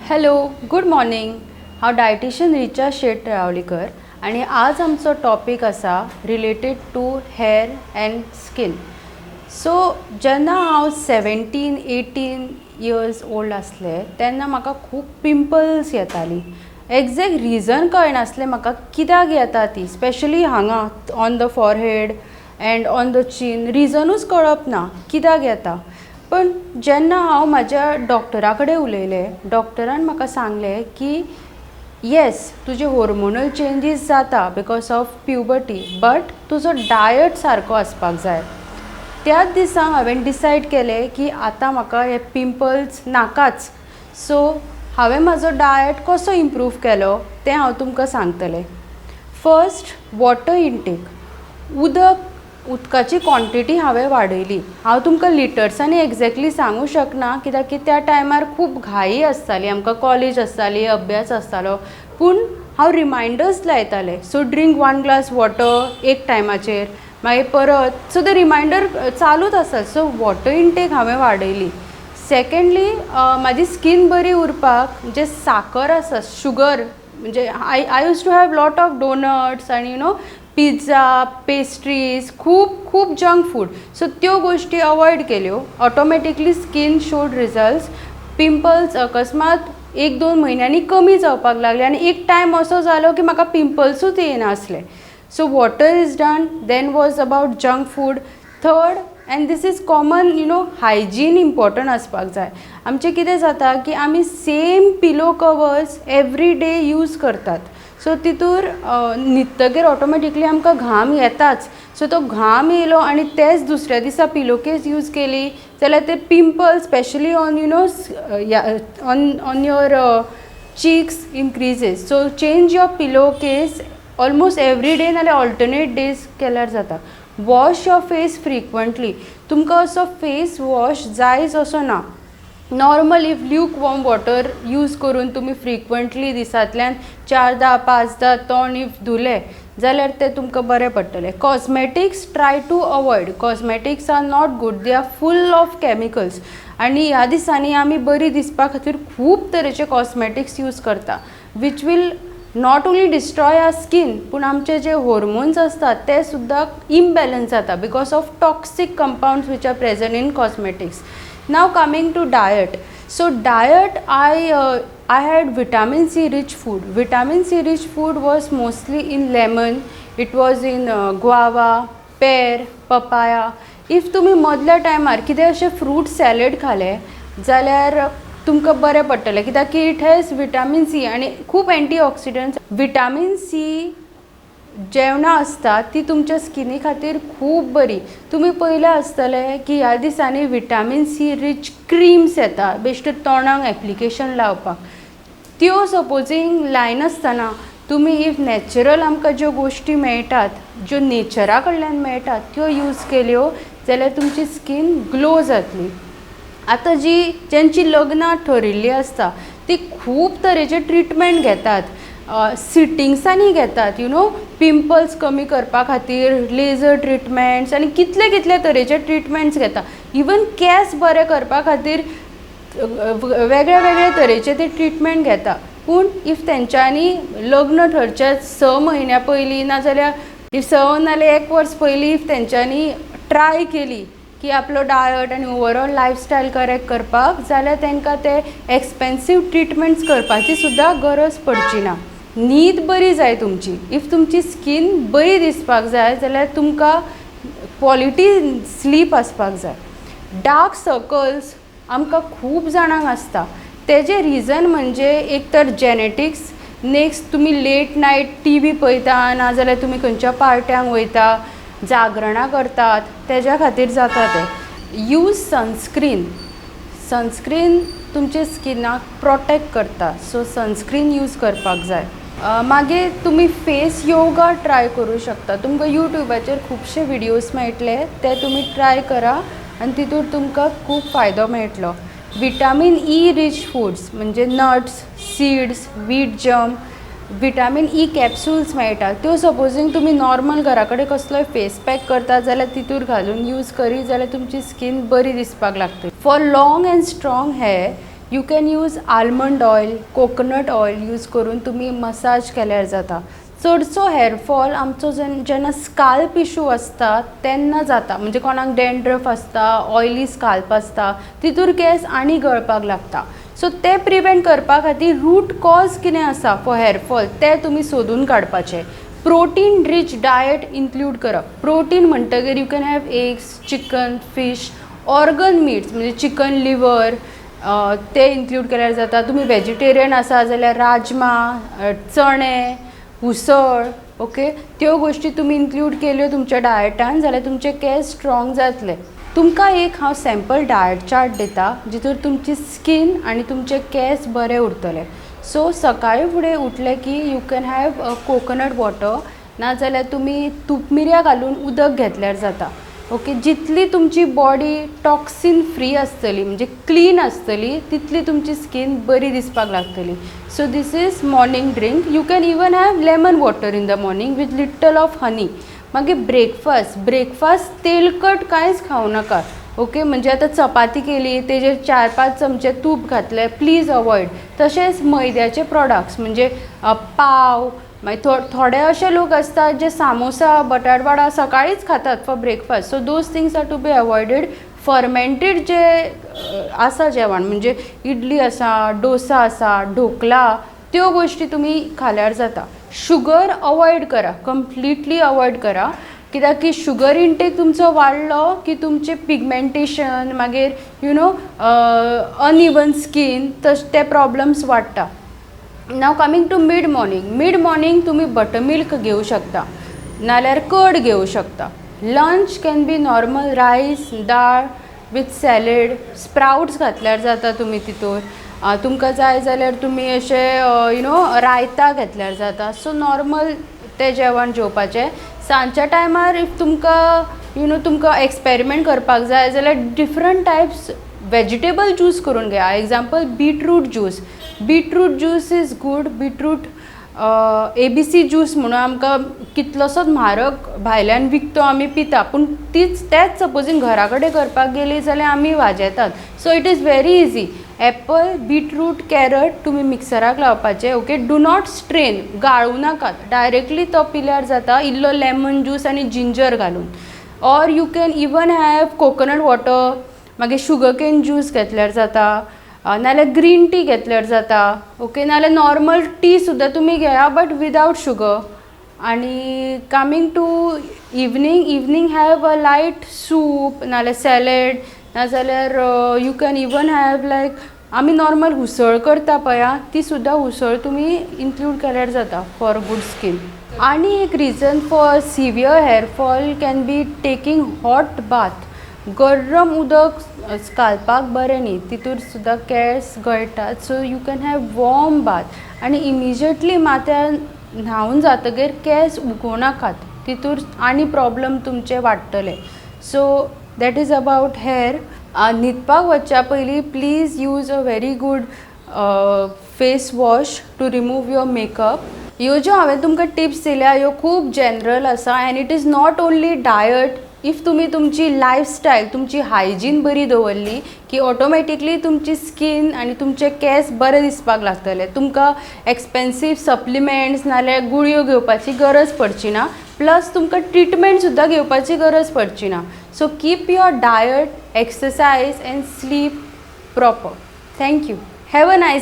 Hello, good morning. हांव dietitian Richa शेट रावलीकर आनी आज आमचो टॉपीक आसा related to hair and skin. So जेन्ना हांव 17 18 इयर्स ओल्ड आसलें तेन्ना म्हाका खूब पिंपल्स येतालीं. एग्जॅक्ट रिजन कळनासलें म्हाका कित्याक येता ती, स्पेशली हांगा on the forehead and on the chin. रिजनूच कळप ना कित्याक येता. पण जेन्ना हांव म्हाज्या डॉक्टरा कडेन उलयलें, डॉक्टरान म्हाका सांगलें की येस, तुजे होर्मोनल चेंजीस जाता because of puberty, but तुजो डायट सारको आसपाक जाय. त्याच दिसा हांवें डिसायड केलें की आतां म्हाका हे पिंपल्स नाकाच. सो हांवें म्हाजो डायट कसो इम्प्रूव केलो तें हांव तुमकां सांगतलें. First, water intake. उदकाची क्वॉन्टिटी हांवें वाडयली. हांव तुमकां लिटर्सांनी एग्जॅक्टली सांगूं शकना, कित्याक की त्या टायमार खूब घाई आसताली आमकां, कॉलेज आसताली, अभ्यास आसतालो. पूण हांव रिमांयडर्स लायतालें, so drink one glass water एक टायमाचेर, मागीर परत. सो ते रिमांयडर चालूच आसात. सो वॉटर इंटेक हांवें वाडयली. सेकेंडली, म्हाजी स्कीन बरी उरपाक जे साकर आसा, शुगर, म्हणजे I used to have lot of donuts आनी पिझ्झा, पेस्ट्रीज, खूब खूब जंक फूड. सो त्यो गोश्टी अवॉयड केल्यो. Automatically skin showed results. Pimples अकस्मात एक दोन म्हयन्यांनी कमी जावपाक लागले आनी एक टायम असो जालो की म्हाका पिंपल्सूच येयनासले. So water is done. Then was about junk food. Third, and this is common, hygiene important आसपाक जाय. आमचें कितें जाता की आमी same pillow covers every day use करतात. सो तितूर न्हिदतगीर ऑटोमॅटिकली आमकां घाम येताच. सो तो घाम येयलो आनी तेच दुसऱ्या दिसा पिलो केस यूज केली जाल्यार ते pimple, specially on you know on your cheeks, increases. So change your pillow case almost every day, नाल्यार ऑल्टरनेट डेज केल्यार जाता. Wash your face frequently. तुमकां असो फेस वॉश जायच असो ना. Normal if lukewarm water use करून तुमी फ्रिक्वंटली दिसांतल्यान चारदां पांचदां तोंड if धुलें जाल्यार तें तुमकां बरें पडटलें. Cosmetics, try to avoid. Cosmetics are not good. They are full of chemicals. आनी ह्या दिसांनी आमी बरी दिसपा खातीर खूब तरेचे कॉस्मॅटिक्स यूज करता, which will not only destroy our skin, पूण आमचे जे होर्मोन्स आसतात ते सुद्दां इमबॅलन्स जाता because of toxic compounds which are present in cosmetics. Now coming to diet. So diet, I had vitamin C rich food. Vitamin C rich food was mostly in lemon, it was in guava, pear, papaya. If तुमी मदल्या टायमार कितें अशें fruit salad खालें जाल्यार तुमकां बरें पडटलें, कित्याक की it has vitamin C आनी खूब एंटी ऑक्सिडंट्स. विटामीन सी जेवणां आसता ती तुमच्या स्किनी खातीर खूब बरी. तुमी पळयलां आसतलें की ह्या दिसांनी विटामीन सी रीच क्रिम्स येता, बेश्टे तोंडाक एप्लिकेशन लावपाक. त्यो सपोजींग लायनासतना तुमी if natural आमकां ज्यो गोश्टी मेळटात, ज्यो नेचरा कडल्यान मेळटात, त्यो यूज केल्यो जाल्यार तुमची स्कीन ग्लो जातली. आतां जी जांची लग्नां ठरिल्लीं आसता ती खूब तरेचे ट्रिटमेंट घेतात, सिटिंग्सांनी घेतात, पिंपल्स कमी करपा खातीर लेजर ट्रिटमेंट्स आनी कितले कितले तरेचे ट्रिटमेंट्स घेता. इवन केंस बरे करपा खातीर वेगळे वेगळे तरेचे ते ट्रिटमेंट घेता. पूण if तेंच्यांनी लग्न ठरच्या 6 म्हयन्या पयलीं, नाजाल्यार if 6 नाल्यार एक वर्स पयलीं if तेंच्यांनी ट्राय केली की आपलो डायट आनी ओवरऑल लायफस्टायल करेक्ट करपाक, जाल्यार तांकां ते एक्सपेन्सीव ट्रिटमेंट्स करपाची सुद्दां गरज पडची ना. न्हीद बरी जाय तुमची. If तुमची स्कीन बरी दिसपाक जाय जाल्यार तुमकां क्वॉलिटी स्लीप आसपाक जाय. डार्क सर्कल्स आमकां खूब जाणांक आसता. तेजें रिजन म्हणजे एक तर जेनेटिक्स, नेक्स्ट तुमी लेट नायट टिवी पळयता, नाजाल्यार तुमी खंयच्या पार्ट्यांक वयता, जागरणां करतात, तेज्या खातीर जाता तें. Use sunscreen. Sunscreen तुमच्या स्किनाक प्रोटेक्ट करता. सो सनस्क्रीन यूज करपाक जाय. मागीर तुमी फेस योगा ट्राय करूं शकता. तुमकां यूट्यूबाचेर खुबशे विडियोज मेळटले, ते तुमी ट्राय करा आनी तितूर तुमकां खूब फायदो मेळटलो. विटामीन ई रीच फुड्स म्हणजे nuts, seeds, wheat germ, vitamin E capsules मेळटा. त्यो सपोजींग तुमी नॉर्मल घरा कडेन कसलोय फेस पॅक करता जाल्यार तितूर घालून यूज करीत जाल्यार तुमची स्कीन बरी दिसपाक लागतली. For long and strong hair. You can use almond oil, coconut oil use करून तुमी मसाज केल्यार जाता. चडसो हेअरफॉल आमचो जेन्ना स्काल्प इशू आसता तेन्ना जाता. म्हणजे कोणाक डॅन्ड्रफ आसता, ऑयली स्काल्प आसता, तितूर केंस आनी गळपाक लागता. सो ते प्रिवेंट करपा खातीर रूट कॉज कितें आसा फॉर हेअरफॉल तें तुमी सोदून काडपाचें. प्रोटीन रीच डायट इन्क्लूड करप. प्रोटीन म्हणटगीर you can have eggs, chicken, fish, organ meats, म्हणजे चिकन लिवर ते इन्क्लूड केल्यार जाता. तुमी वेजिटेरियन आसा जाल्यार राजमा, चणे, उसळ, ओके, त्यो गोश्टी तुमी इन्क्लूड केल्यो तुमच्या डायटान जाल्यार तुमचे केंस स्ट्रॉंग जातले. तुमकां एक हांव सॅम्पल डायट चार्ट दिता जितूर तुमची स्कीन आनी तुमचे केंस बरे उरतले. सो सकाळी फुडें उठले की you can have coconut water, नाजाल्यार तुमी तूप मिरयां घालून उदक घेतल्यार जाता. ओके, जितली तुमची बॉडी टॉक्सीन फ्री आसतली, म्हणजे क्लीन आसतली, तितली तुमची स्कीन बरी दिसपाक लागतली. So this is morning drink. You can even have lemon water in the morning with little of honey. मागीर ब्रेकफास्ट. ब्रेकफास्ट तेलकट कांयच खावं नाका. ओके, म्हणजे आतां चपाती केली, तेजेर 4-5 चमचे तूप घातले, प्लीज अवॉयड. तशेंच मैद्याचे प्रोडक्ट्स, म्हणजे पाव. मागीर थोडे अशे लोक आसतात जे सामोसा, बटाटवाडा सकाळीच खातात for breakfast. So those things are to be avoided. Fermented जे आसा जेवण, म्हणजे इडली आसा, डोसा आसा, ढोकला, त्यो गोश्टी तुमी खाल्यार जाता. शुगर अवॉयड करा, कंप्लिटली अवॉयड करा, कित्याक की शुगर इंटेक तुमचो वाडलो की तुमचें पिगमेंटेशन, मागीर you know uneven skin, तशे ते प्रॉब्लम्स वाडटा. Now coming to mid morning. Mid morning तुमी बटर मिल्क घेवं शकता, नाल्यार कर्ड घेवं शकता. Lunch can be normal rice, dal with salad, sprouts घातल्यार जाता तुमी तितूर. तुमकां जाय जाल्यार तुमी अशें you know रायता घेतल्यार जाता. सो नॉर्मल तें जेवण जेवपाचें. सांजच्या टायमार if तुमकां you know तुमकां एक्सपेरिमेंट करपाक जाय जाल्यार डिफरंट टायप्स वेजिटेबल ज्यूस करून घेया. Example, beetroot juice. Beetroot juice is good. Beetroot ABC juice म्हणून आमकां कितलोसोच म्हारग भायल्यान विकतो आमी पिता, पूण तीच तेच सपोजींग घरा कडेन करपाक गेली जाल्यार आमी वाजेतात. So it is very easy. Apple, beetroot, carrot तुमी मिक्सराक लावपाचे. ओके, do not strain, गाळूं नाकात, डायरेक्टली तो पिल्यार जाता, इल्लो लेमन ज्यूस आनी जिंजर घालून. Or you can even have coconut water. मागीर शुगर केन ज्यूस घेतल्यार जाता, नाल्यार ग्रीन टी घेतल्यार जाता. ओके, नाल्यार नॉर्मल टी सुद्दां तुमी घेया, बट विदावट शुगर. आनी coming to evening, evening have a light soup नाल्यार सॅलेड, नाजाल्यार you can even have like आमी नॉर्मल उसळ करता पळय, ती सुद्दां उसळ तुमी इन्क्लूड केल्यार जाता फॉर गूड स्कीन. आनी एक reason for severe hair fall can be taking hot bath. गरम उदक स्काल्पाक बरें न्ही, तितूर सुद्दां केंस गळटात. So you can have warm bath आनी इमिजिएटली माथ्यार न्हांवन जातगीर केंस उगोवं नाकात, तितूर आनी प्रॉब्लम तुमचे वाडटले. So that is about hair. न्हिदपाक वचच्या पयलीं please use a very good face wash to remove your makeup. ह्यो ज्यो हांवें तुमकां टिप्स दिल्या ह्यो खूब जनरल आसा and it is not only diet. If तुमी तुमची लायफस्टायल, तुमची हायजीन बरी दवरली की ऑटोमॅटिकली तुमची स्कीन आनी तुमचे केंस बरे दिसपाक लागतले. तुमकां एक्सपेन्सीव सप्लिमेंट्स नाल्यार गुळयो घेवपाची गरज पडची ना, प्लस तुमकां ट्रिटमेंट सुद्दां घेवपाची गरज पडची ना. So keep your diet, exercise and sleep proper. Thank you, have a nice